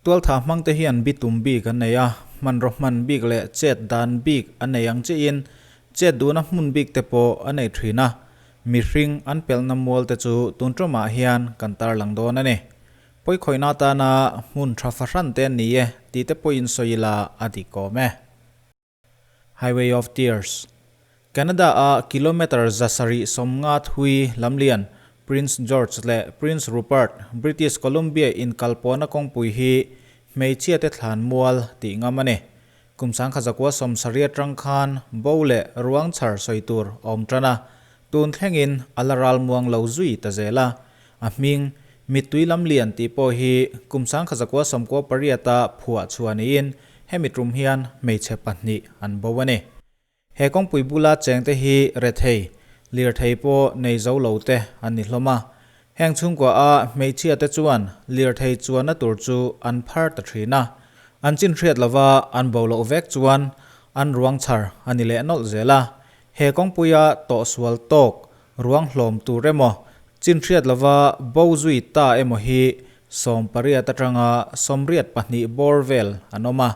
Tualtha hmangte hian bitum bik an nei a, hmanraw hman bik leh chet dan bik an nei ang chiahin chet duhna hmun bik te pawh a nei thin a, mihring an pelhna mual te chu tun ṭawmah hian kan tarlang dawn a ni. Pawikhawihna atana hmun tha fahran te an ni e tih te pawhin sawi ila a dik awm e. Highway of Tears, Canada-a kilometre 750 thui lamlian Prince George leh Prince Rupert, British Columbia inkalpawhna kawngpui hi hmeichhiate thlan mual tih ngam a ni. Kum 1970 atang khan bo leh ruang chhar sawi tur a awm tan a, tun thlengin a la ral muang lo zui ta zel a. A hming, Mittui Lamlian tih pawh hi kum 1998-a phuah chhuah niin Hemi tum hian hmeichhe pahnih an bo a ni. He kawngpui bula chengte hi rethei, lirthei pawh nei zo lo te an ni hlawm a. Heng chhungkua a hmeichhia te chuan lirthei chuanna tur chu an phar ta thin a. An chin hriat lova an bo loh vek chuan an ruang chhar a ni leh nawlh zel a. He kawngpuia tawhsual tawk Ruang hlawm tur emaw, chin hriat lova bo zui ta emaw hi 18 atanga 82 bawr vel an awm a,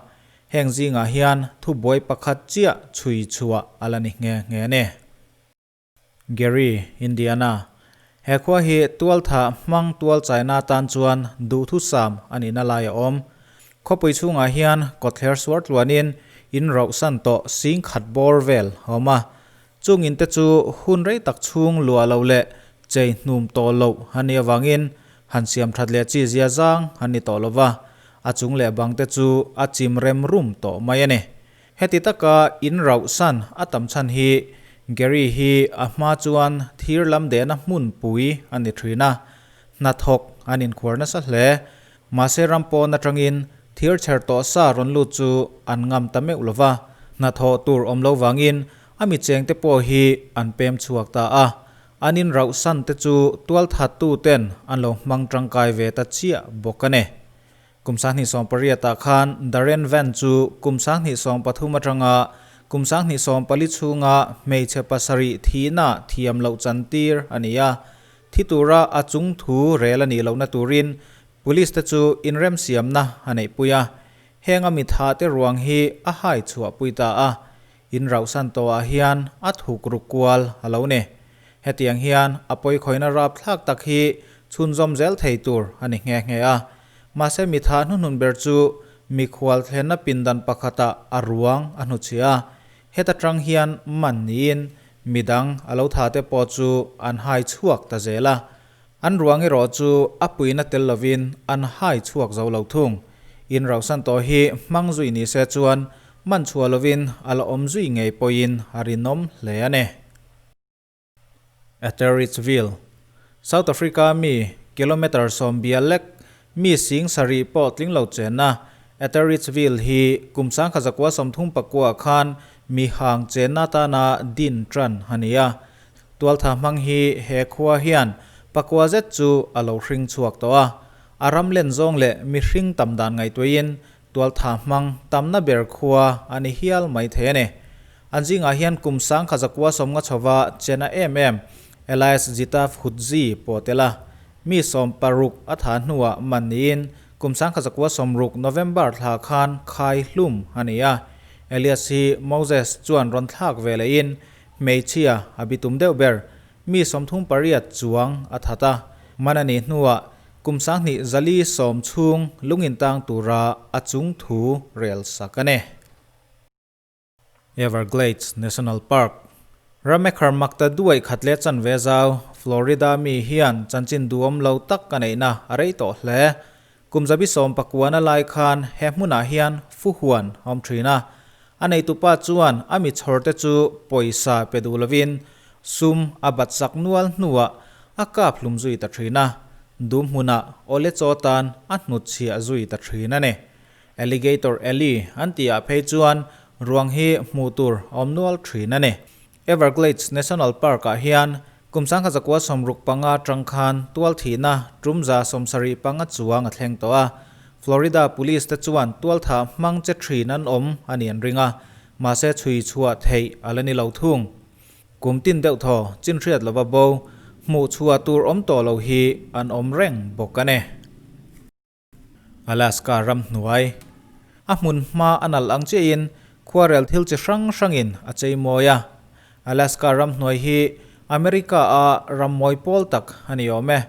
heng zingah hian thubuai pakhat chiah chhui chhuah a la ni nghe nghe a ni. Gary, Indiana. He khua hi tualtha hmang tual chaina tan chuan duhthusam a nihna lai a awm. Khawpui chhungah hian kawtthler suar tluanin in rauhsan tawh 10,000 bawr vel a awm a, Chung in te chu hun rei tak chhung luah loh leh chei hnum tawh loh a nih avangin han siam that leh chi zia zang an ni tawh lo va, a chung leh bang te chu a chim rem rum tawh mai a ni. Heti taka in rauh san a tam chhan hi Gary hi a hma chuan thir lam dehna hmun pui a ni thin a, hnathawk an inkhuar nasa hle. Mahse ram pawn atangin thir chher tawh sa rawn lut chu an ngam ta meuh lo va, hnathawh tur awm lo vangin A mi chengte pawh hi an pem chhuak ta a, an in rauh san te chu tualthat tu ten an lo hmang tangkai ve ta chiah bawk a ni. Kum 2018 ah khan Darren Van chu kum 2013 atanga kum 2014 chhunga hmeichhe pasarih thihna thiam loh chantir a ni a, thi tura a chung thu rel a nih lohna turin Police te chu inremsiamna a neihpui a, heng a mitha te ruang hi a hai chhuahpui ta a. In rauhsan tawhah hian a thuk ruk kual a lo ni. Hetiang hian a pawikhawina rapthlak tak hi chhunzawm zel thei tur a ni nghe nghe a. Mahse mitha hnuhnun ber chu mikhual thlenna pindan pakhatah a ruang a hnuchhiah a. Heta tang hian man niin midang a lo tha te pawh chu an hai chhuak ta zel a. An ruang erawh chu a puina tel lovin an hai chhuak zo lo thung. In rauhsan tawh hi hmang zui ni se chuan man chhuah lovin a la awm zui ngei pawhin a rinawm hle a ni. Atteridgeville, South Africa mi kilometre 20 lek mi 7000 pawh tling lo chenna Atteridgeville hi kum 1939 khan mi hang chenna atana din tan a ni a. Tualtha hmang hi he khua hian pakua zet chu a lo hring chhuak tawh a, a ram len zawng leh mihring tam dan ngaihtuahin tualtha hmang tamna ber khua a ni hial mai thei a ni. An zingah hian kum 1950 chhova chena em em Elias Zitaf Hutzi pawh tel a, mi 60 a tha hnuah man niin kum 1960 November thla khan khai hlum a ni a. Elias hi Moses chuan rawn thlak ve lehin Hmeichhia a bitum deuh ber, mi 38 chuang a that a, man a nih hnuah kum 2410 chhung lungin tang tura a chung thu rel sak a ni. Everglades National Park Ramekhar makta duai khat leh chanve zau, Florida mi hian chanchin duhawm lo tak a neihna a rei tawh hle. Kum 19 lai khan he hmunah hian fuhuan a awm thin a, a neitupa chuan a mi chhawrte chu pawisa pe duh lovin sum a bat sak nual hnuah a kap hlum zui ta thin a, dum hmunah awle chaw tan a hnutchhiah zui ta thin a ni. Alligator Alley an tihah phei chuan ruang hi hmuh tur a awm nual thin a ni. Everglades National Park-ah hian kum 1965 atang khan tual thihna tum 75 chuang a thleng tawh a. Florida Police te chuan tual thah hmang che thin an awm a ni an ring a, mahse chhui chhuah theih a la ni lo thung. Kum tin deuh thaw chin hriat lova bo hmuh chhuah tur awm tawh lo hi an awm reng bawk a ni. Alaska ramhnuai. A hmun hma a nalh ang chiahin khuarel thil chi hrang hrangin a chei mawi a. Alaska ramhnuai hi America-a ram mawi pawl tak a ni awm e.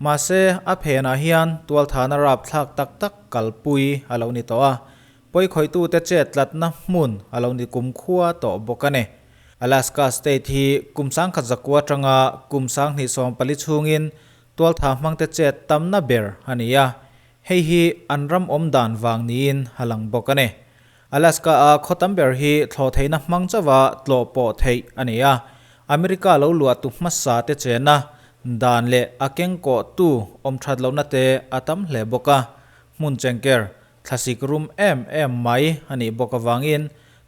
Mahse, a phenah hian tualthana rapthlak tak tak kalpui a lo ni tawh a. Pawikhawitute chet tlatna hmun a lo ni kumkhua tawh bawk a ni. Alaska State hi kum sangkhat zakua atanga kum sanghnih 14 chhungin tualtha hmangte chet tamna ber a ni a, hei hi an ram awm dan vang niin a lang bawk a ni. Alaska-a khaw tam ber hi thlawh theihna hmang chauha tlawh pawh theih a ni a, America lo luahtu hmasa te chena dan leh a kengkawhtu awm that lohna te a tam hle bawk a, hmun chengker Thlasik rum em em mai a nih bawk avangin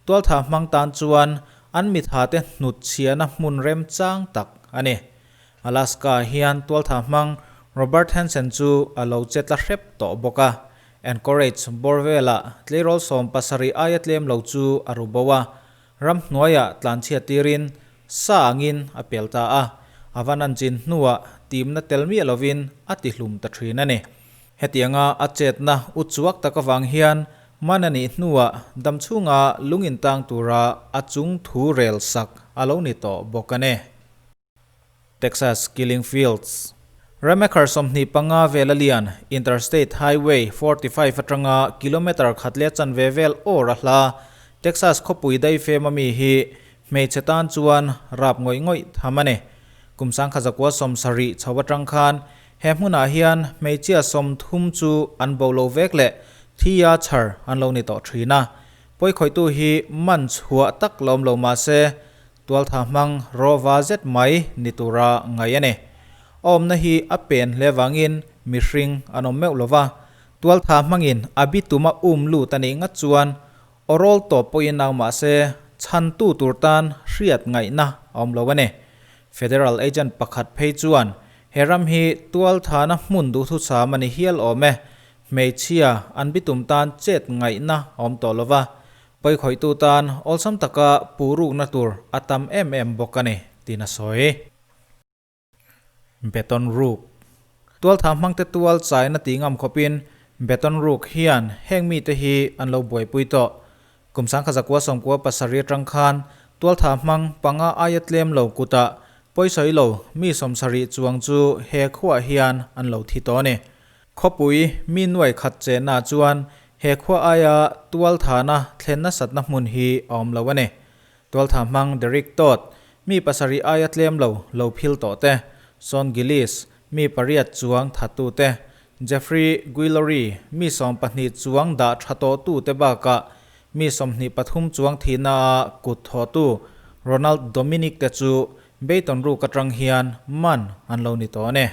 tualtha hmang tan chuan an mithate hnut chhiahna hmun remchang tak a ni. Alaska hian tualtha hmang Robert Hansen chu a lo che tla hrep tawh bawk a. Anchorage bawr velah tleirawl 17 aia tlem lo chu a ru bo a, ramhnuaiah tlanchhiat tirin sa angin a pel ta a, a van an chin hnuah timna tel miah lovin a tihlum ta thin a ni. Hetianga a chetna u chuak tak avang hian man a nih hnuah damchhunga lung intang tura a chung thu rel sak a lo ni tawh bawk a ni. Texas Killing Fields Ramaker 25 vela lian Interstate Highway 45 atanga kilometre khat leh chanve vel awr a hla Texas khawpui daifem ami hi Hmeichhe tan chuan rap ngawih ngawih tham a ni. Kum 1970 chho atang khan he hmunah hian hmeichhia 30 chu an bo lo vek leh thia chhar an lo ni tawh thin a. Pawikhawihtu hi man chhuah tak lawm lo mah se tualtha hmang rawva zet mai ni tura ngaih a ni. A awmna hi a pen hle vangin mihring an awm meuh lo va, tualtha hmangin a bituma um lut a nih ngat chuan Aw rawl tawp pawhin au mah se, chhantu tur tan hriat ngaihna a awm lo a ni. Federal agent pakhat phei chuan he ram hi tualthana hmun duhthusam a ni hial awm e, hmeichhia an bitum tan chet ngaihna a awm tawh lo va, pawikhawihtu tan awlsam taka puhrukna tur a tam em em bawk a ni, tiin a sawi. Beton Ruk. Tualtha hmangte tual chaina tih ngam khawpin Beton Ruk hian heng mite hi an lo buaipui tawh. Kum 1997 atang khan tualtha hmang panga aia tlem lo kutah pawisawi lo mi 70 chuang chu he khuaah hian an lo thi tawh a ni. Khawpui mi nuai khat chenna chuan he khua aia tualthana thlen nasatna hmun hi a awm lo a ni. Tualtha hmang Derek Todd, mi pasarih aia tlem lo lo phil tawh te, Sean Gillis, mi pariat chuang thattu te, Jeffrey Guillory, mi 12 chuang dah tha tawhtu te bakah mi 23 chuang thihna a kut thawhtu Ronald Dominic te chu Baton Rouge atang hian man an lo ni tawh a ni.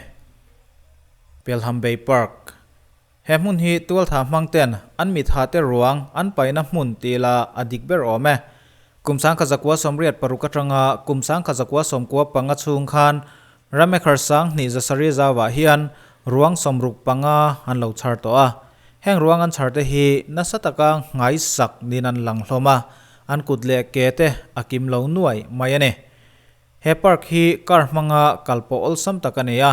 Pelham Bay Park. He hmun hi tualtha hmang ten an mitha te ruang an paihna hmun tih la a dik ber awm e. Kum 1986 atanga kum 1995 chhung khan Ramekher 2100 zauah hian ruang 65 an lo chhar tawh a. Heng ruang an chhar te hi nasa taka nghaisak niin an lang hlawm a, an kut leh ke te a kim lo nuai mai a ni. He park hi car hmanga kal pawh awlsam tak a ni a,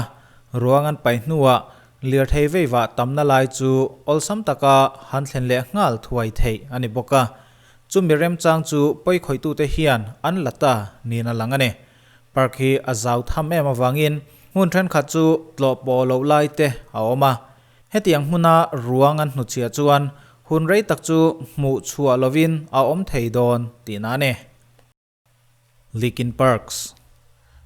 ruang an paih hnuah lirthei veivah tamna lai chu awlsam taka han thlen leh nghal thuai theih a ni bawk a. Chumi remchang chu pawikhawitute hian an la ta niin a lang a ni. Park hi a zau tham em avangin hmun thenkhat chu tlawh pawh loh lai te a awm a. Hetiang hmuna ruang an hnuchhiah chuan hun rei tak chu hmuh chhuah lovin a awm thei dawn tihna a ni. Linkin Parks.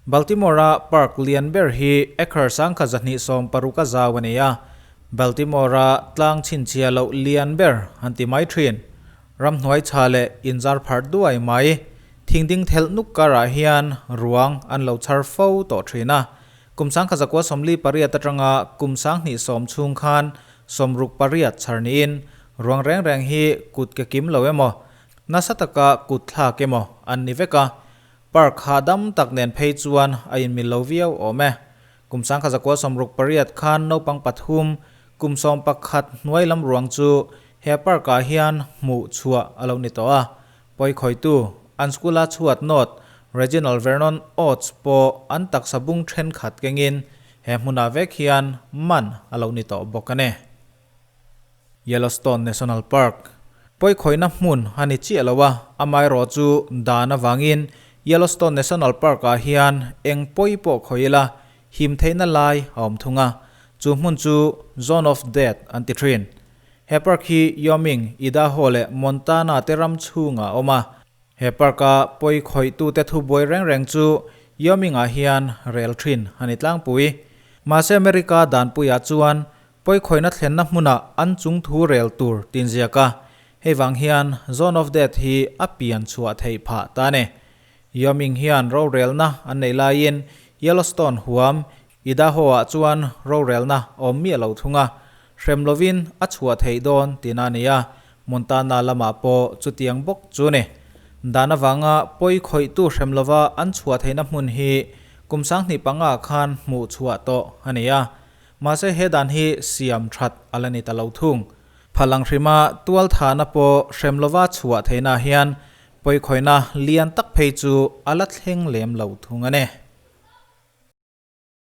Baltimore-a park lian ber hi acre 1260 a zau a ni a, Baltimore-a tlang chhinchhiah loh lian ber an ti mai thin. Ramhnuai chha leh inzar pharh duai mai, thingding thelh nuk karah hian ruang an lo chhar fo tawh thin a. Kum 1948 atanga kum 2010 chhung khan 68 chhar niin ruang reng reng hi kut ke kim lo emaw, Nasa taka kut thlak emaw an ni vek a, park hahdam tak nen phei chuan a inmil lo viau awm e. Kum 1968 khan naupang pathum kum 11 hnuai lam ruang chu he park-ah hian hmuh chhuah a lo ni tawh a. Pawikhawihtu, an school-a chhuat nawt Reginald Vernon Oates pawh an taksa bung thenkhat kengin he hmunah vek hian man a lo ni tawh bawk a ni. Yellowstone National Park pawikhawihna hmun a ni chiah lo a, amaherawh chu dan avangin Yellowstone National Park-ah hian eng pawi pawh khawih ila him theihna lai a awm thung a, chu hmun chu Zone of Death an ti thin. He park hi Wyoming, Idaho leh Montana te ram chhungah a awm a. He park-a pawi khawihtute thubuai reng reng chu Wyoming-ah hian rel thin a ni tlangpui. Mahse America danpuiah chuan pawi khawihna thlenna hmunah an chung thu rel tur tin ziak a, hei vang hian Zone of Death hi a pian chhuah theih phah ta a ni. Wyoming hian rorelna an neih laiin Yellowstone huam Idaho-ah chuan rorelna awm miah lo thung a, hrem lovin a chhuah theih dawn tihna a ni a, Montana lamah pawh chutiang bawk chu ni. Dan avanga pawi khawihtu hrem lova an chhuah theihna hmun hi kum 5005 khan hmuh chhuah tawh a ni a, mahse he dan hi siam that a la ni ta lo thung. Phalang hrima tualthahna pawh hrem lova chhuah theihna hian pawi khawihna lian tak phei chu a la thleng lem lo thung a ni.